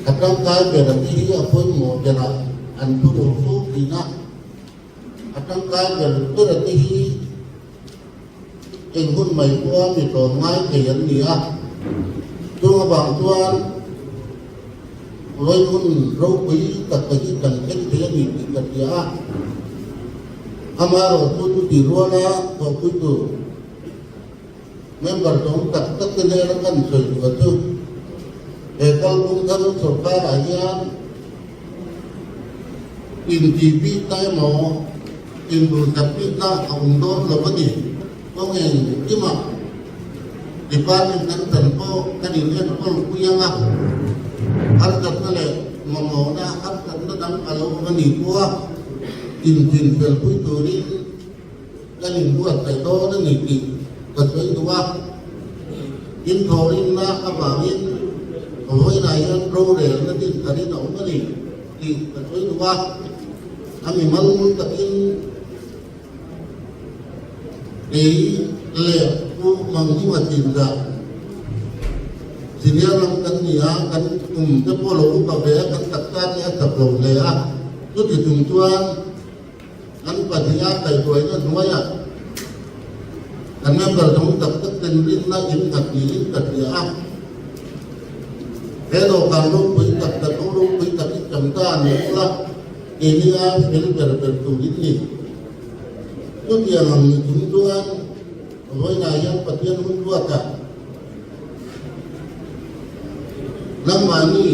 A tangkai ber a ti hi a pawimawh berah an thu lo fo thin a. A tangkai ber ber a ti hi eng hun mai pawha mi tlawm ngai thei an ni a. Chung avang chuan vawi hun ropui tak te hi kan thleng thei a ni tih ka hria a. Amaherawhchu chuti ruala thawhpui tur Member tawng tak tak te nena kan sawi duh a chu he kalphung thar sorkar ah hian inti bik ta emaw induhsak bik na a awm dawn lo a ni. Kawng engkim ah department kan tan pawh kan in enkawl pui ang a, harsatna leh mamawhna harsatna dang a lo awm a ni pawh a intinfel pui turin Kan inbuatsaih dawn a ni tih ka sawi duh a, inthawhrimna avangin vawiinah hian rorelna din tharin a awm a ni tih ka sawi duh a, a mimal takin kei leh Pu Manghnunga Chinzah senior lam kan ni a, kan kum te pawh lo upa ve a, kan taksa te a chak lo hle a, chuti chung chuan An pahniha kaihhruaina hnuaiah kan member dang tak tak ten rinna in nghat niin ka hria a. He dawhkan ropui tak tak ho ropui tak i cham ta a ni ula, keini ai fel ber ber tur in ni. Chutiang ang ni chung chuan vawiinah hian Pathian hun ruatah Nangmahni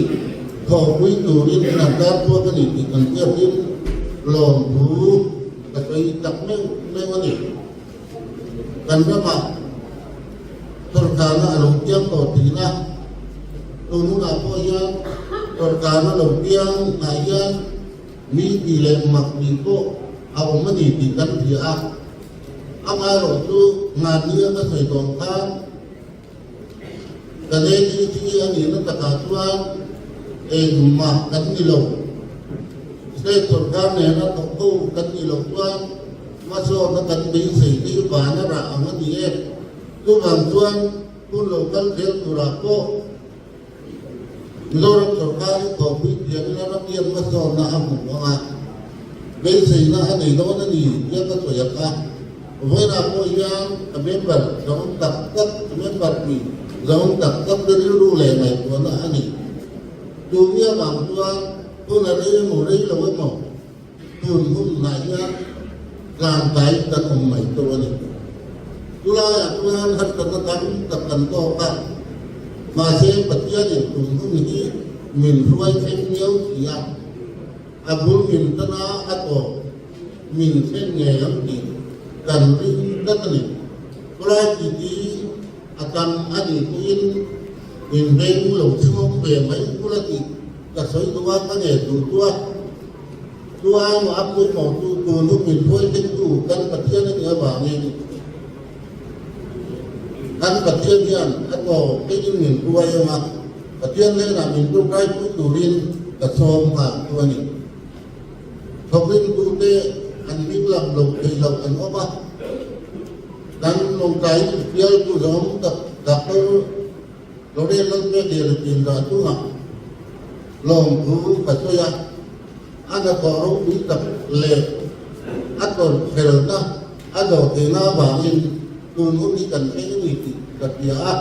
thawhpui turin in an tar chhuak a ni tih kan hriatin lawmthu ka sawi tak meuh meuh a ni. Kan ramah sawrkarna a lo piang tawh thin a, tun hunah pawh hian sawrkarna lo piang ah hian mi tih leh mak tih pawh a awm a ni tih kan hria a. Amaherawhchu mahnia ka sawi tawh khan Ka lady hi a nihna takah chuan engmah kan ni lo. State sorkar nena thawk ho kan nih loh chuan hmasawnna kan beisei te hi van a rah ang a ni e. Chuvang chuan hun lo kal zel turah pawh Mizoram sorkar hi thawhpui thiam ila ram hian hmasawnna a hmu ang a, beiseina a nei dawn a ni tia ka sawi ang a. Vawiinah pawh hian a member zawng tak tak, a member pui zawng tak tak te rilru leh ngaihtuahna a ni. Tuni avang chuan hun a rei emaw rei lo emaw tun hun lah hian tlankai kan awm mai tawh a ni. Chulaiah chuan harsatna tam tak kan tawk a, mahse Pathianin tun hun hi min hruai thleng miau si a, a bul min tana a tawp min thlen ngei ang tih kan ring tlat a ni. Chulai titi a tam a nih pawhin min veng lo chhung ve mai kula tih ka sawi duh a, ka ngen duh chu a. Chuan a pawimawh chu tun hu min hruai thlengtu kan Pathian a nih avangin kan Pathian hian a tawp thlengin min hruai ang a, Pathian hnenah min ṭawngṭaipui turin ka sawm nghal chu a ni. Thawkrimtute an hming lam lo thei loh an awm a, kan lawngtlai fialtu zawng tak Doctor Lorraine Lalpekliana Chinzah chungah lawmthu ka sawi a, a hnathawh ropui tak leh a tawrhkhelna a zawh theihna avangin tun hun hi kan thleng a ni tih ka hria a,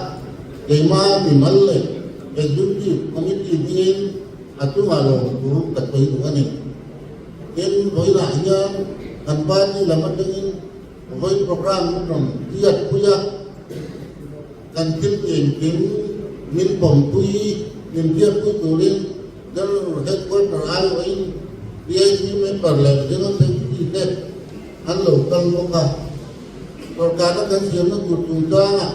keimah mimal leh Executive Committee hmingin a chungah lawmthu ka sawi duh a ni. Tin, vawiinah hian kan party lam atangin vawiin programme min rawn hriatpui a, Kan thil engkim min pawmpui, min biakpui turin General Headquarter aiawhin PAC member leh General Secretary te an lo kal bawk a. Sorkarna kan siamna tur chungchangah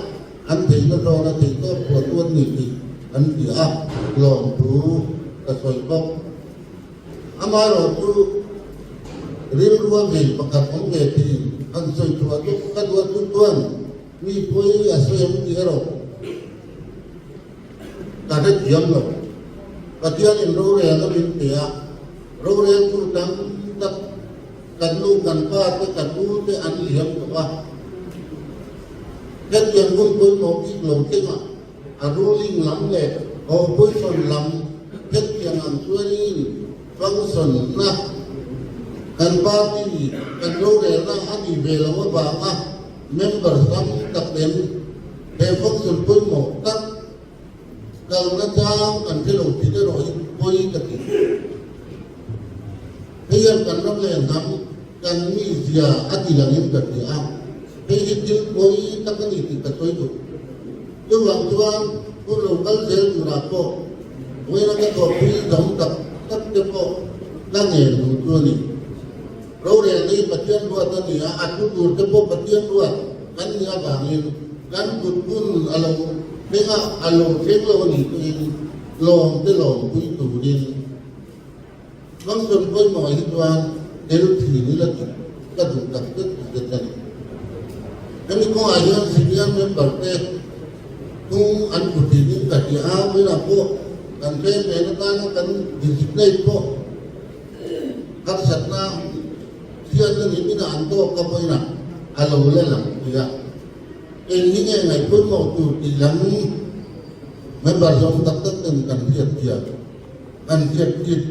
an theihna zawna theihtawp phuah tu an ni tih an ti a, lawmthu ka sawi bawk. Amaherawhchu rilrua ngei pakhat awm ve thin han sawi chhuah duh ka duh a chu chuan, Mi pawi a sawi ang tih erawh ka hrethiam lo. Pathianin rorel a min pe a, roreltu tam tak kan nu kan pa te kan u te an liam tawh a. Hetiang hun pawimawh bik lo thlengah a ruling lam leh opposition lam hetiang. hetiang ang chuanin function na kan party kan rorelna a nih ve loh avanga member tam tak nen he function pawimawh tak kalna chang kan hre lo tih erawh hi pawi ka ti. Hei hian kan ram leh hnam kan mizia a ti langin ka hria a, hei hi thil pawi tak a ni tih ka sawi duh. Chuvang chuan hun lo kal zel turah pawh vawiina ka thawhpui dang tak tak te pawh ka ngen duh chu a ni. Rorel hi Pathian ruat a ni a, a thu tur te pawh Pathian ruat kan nih avangin kan kut hun a lo thleng a, a lo thleng lo a nih pawhin lawm te lawmpui turin function pawimawh hi chuan tel thin ila tih ka duh tak zet zet a ni. Hemi kawngah hian senior member te hnung an hmu thinin ka hria a, vawiinah pawh kan tlem ve na tana kan designate pawh harsatna hriatna ni minah an tawk ka vawiinah a lo la lang pui a. Eng hi nge ngaihpawimawh tur tih lam member zawng tak tak ten kan hriat thiam. Kan hriat tit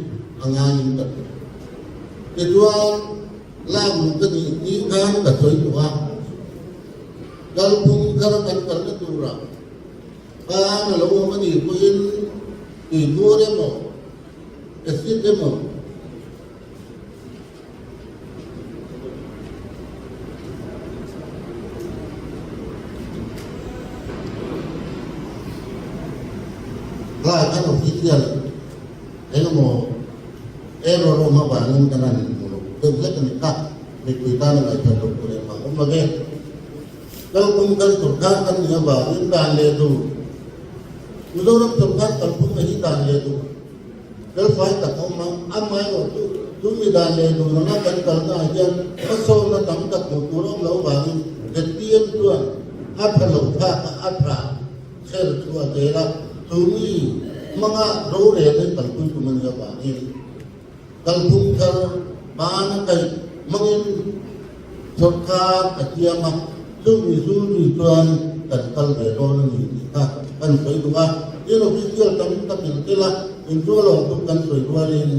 a ngaiin ka hria. Tichuan, lak luh ka nih ni khan ka sawi tawh a, kalphung thar kan kalna turah khan a lo awm a nih pawhin tuibur emaw, acid emaw, Lai kan official engemaw error awm avangin kan han inhmu lo deuh hlek a ni kha, mipui tan a ngaihtuah loh tur engmah awm lo ve. Kalphung kan sorkar kan nih avangin dan leh duh Mizoram sorkar kalphung a hi dan leh duh. Felfai tak a awm a, amaherawhchu chu mi dan leh duh anga kan kalna ah hian hmasawnna tam tak hmuh tur a awm loh avangin ZPM chuan a tha lo thlak a, a tha kher chu a zel a, chu mi hmanga rorel hi kalpui tum a nih avangin kalphung thar bana kaih hmangin sawrkar a siam a, chu mi zu zui chuan kan kal ve dawn a ni tih kha kan sawi duh a. Tin, official tam tak in tel a, inchual awm chu kan sawi rualin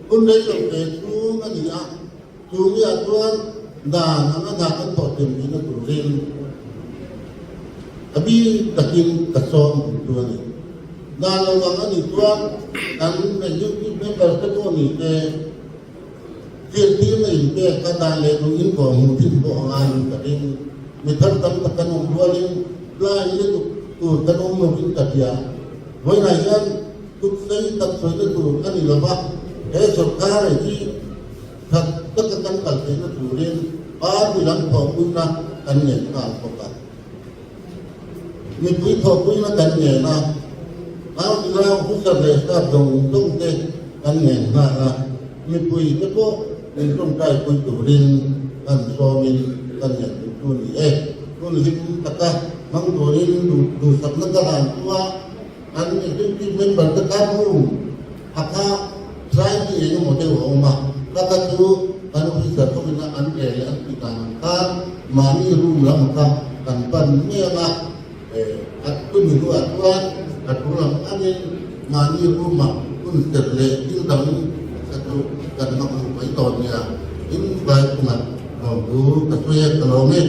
hun rei lo ve chhung a ni a, chu miah chuan dan anga hna kan thawh tum tihna turin a bik takin ka sawm duh chu a ni. Dan lo ang a nih chuan kan executive member te pawh ni se, Zirtirna inpek a dan leh duh in kawh hmuh thin pawh a ngai in ka ring. Mi thar tam tak kan awm rualin blind lutuk tur kan awm lovin ka hria. Vawiinah hian tuksei tak sawina tur a ni lova, he sorkar hi that taka kan kal theihna turin party lam thawhpuina kan ngen nghal bawk a. Mipui thawhpuina kan ngen a, Nau officer leh staff zawng zawng te kan ngen nghal a, mipui te pawh min tawngtaipui turin kan sawmin kan ngen duh chu a ni e. Hun hlim taka hmang turin duhsakna ka dan chu a, kan executive member te kha room a kha try hi eng emaw deuh a awm a, ka kha chu kan officer hovina an rel leh an tih dan ang khan mahni room lam kha kan pan mai ang a, a tumi hnuah chuan a thu lam angin mahni room ah hun serh leh thil dang kha chu kan hmang mai dawn nia, in vai chungah lawmthu ka sawi e, ka lawm e.